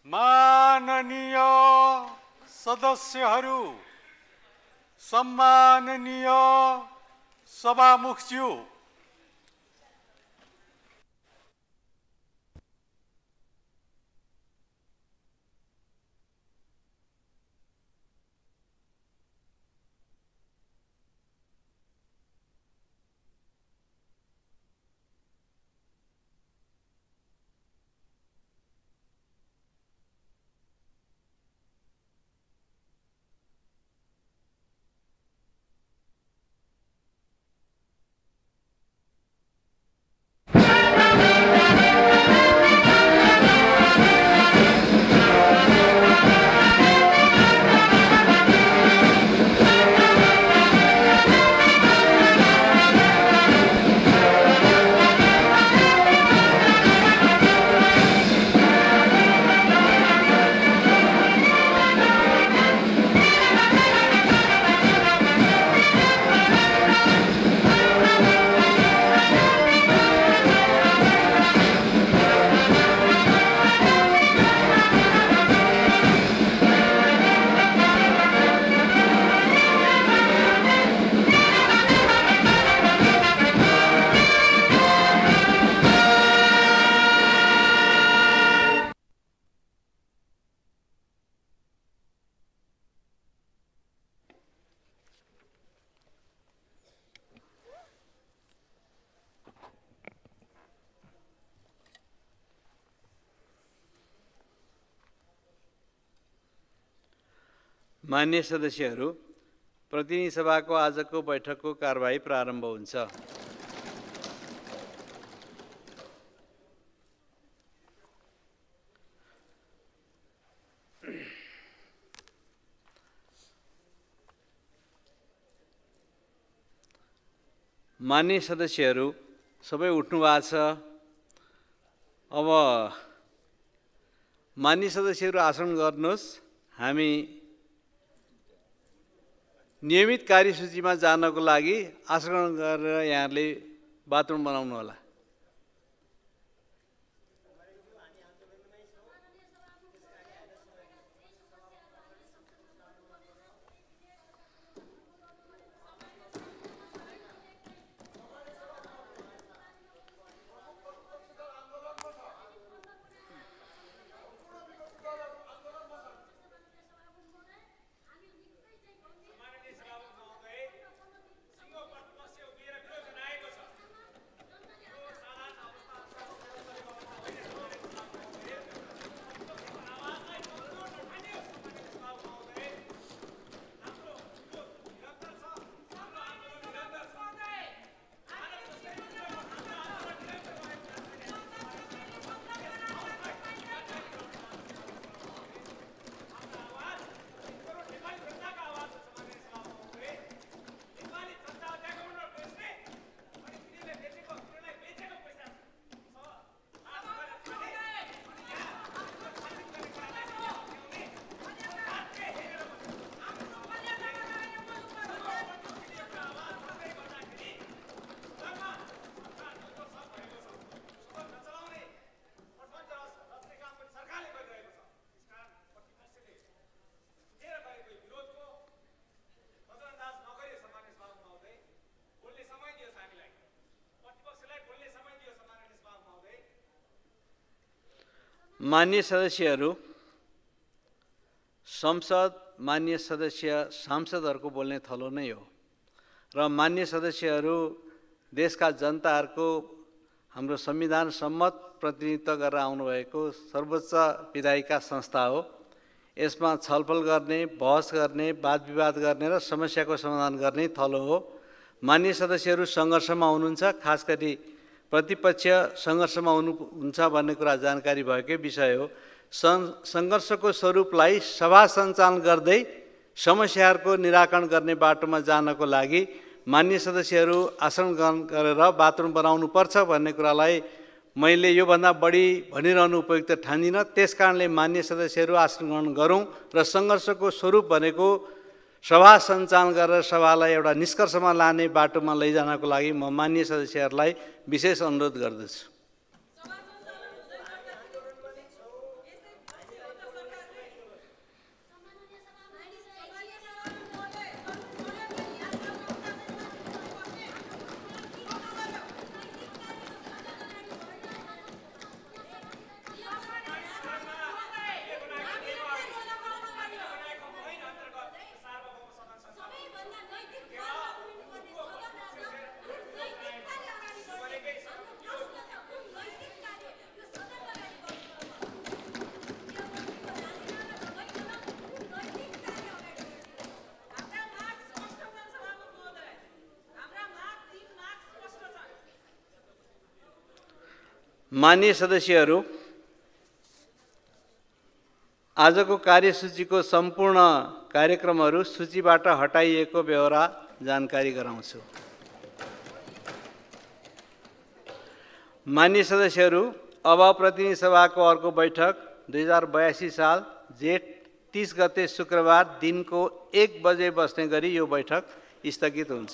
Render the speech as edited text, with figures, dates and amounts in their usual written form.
माननीय सदस्यहरू, सम्माननीय सभामुखज्यू, मान्य सदस्यहरू, प्रतिनिधि सभाको आजको बैठकको कारबाही प्रारम्भ हुन्छ। मान्य सदस्यहरू, सबै उठ्नु भएको छ। अब मान्य सदस्यहरू आसन गर्नुहोस्। हामी नियमित कार्यसूचीमा जानको लागि आसन गरेर यहाँले बाथरुम बनाउनु होला। मान्य सदस्यहरू, संसद मान्य सदस्य सांसदहरूको बोल्ने थलो नै हो र मान्य सदस्यहरू देशका जनताहरूको हाम्रो संविधान सम्मत प्रतिनिधित्व गरेर आउनुभएको सर्वोच्च विधायिका संस्था हो। यसमा छलफल गर्ने, बहस गर्ने, वाद विवाद गर्ने र समस्याको समाधान गर्ने थलो हो। मान्य सदस्यहरू सङ्घर्षमा हुनुहुन्छ, खास गरी प्रतिपक्ष सङ्घर्षमा हुनुहुन्छ भन्ने कुरा जानकारी भएकै विषय हो। सङ्घर्षको स्वरूपलाई सभा सञ्चालन गर्दै समस्याहरूको निराकरण गर्ने बाटोमा जानको लागि मान्य सदस्यहरू आसन ग्रहण गरेर बाथरुम बनाउनुपर्छ भन्ने कुरालाई मैले योभन्दा बढी भनिरहनु उपयुक्त ठान्दिनँ। त्यसकारणले मान्य सदस्यहरू आसन ग्रहण गरौँ र सङ्घर्षको स्वरूप भनेको सभा सञ्चालन गरेर सभालाई एउटा निष्कर्षमा लाने बाटोमा लैजानको लागि म मान्य सदस्यहरूलाई विशेष अनुरोध गर्दछु। माननीय सदस्यहरू, आजको कार्यसूचीको सम्पूर्ण कार्यक्रमहरू सूचीबाट हटाइएको बेहोरा जानकारी गराउँछु। माननीय सदस्यहरू, अब प्रतिनिधि सभाको अर्को बैठक 2082 साल जेठ 30 गते शुक्रबार दिनको 1 बजे बस्ने गरी यो बैठक स्थगित हुन्छ।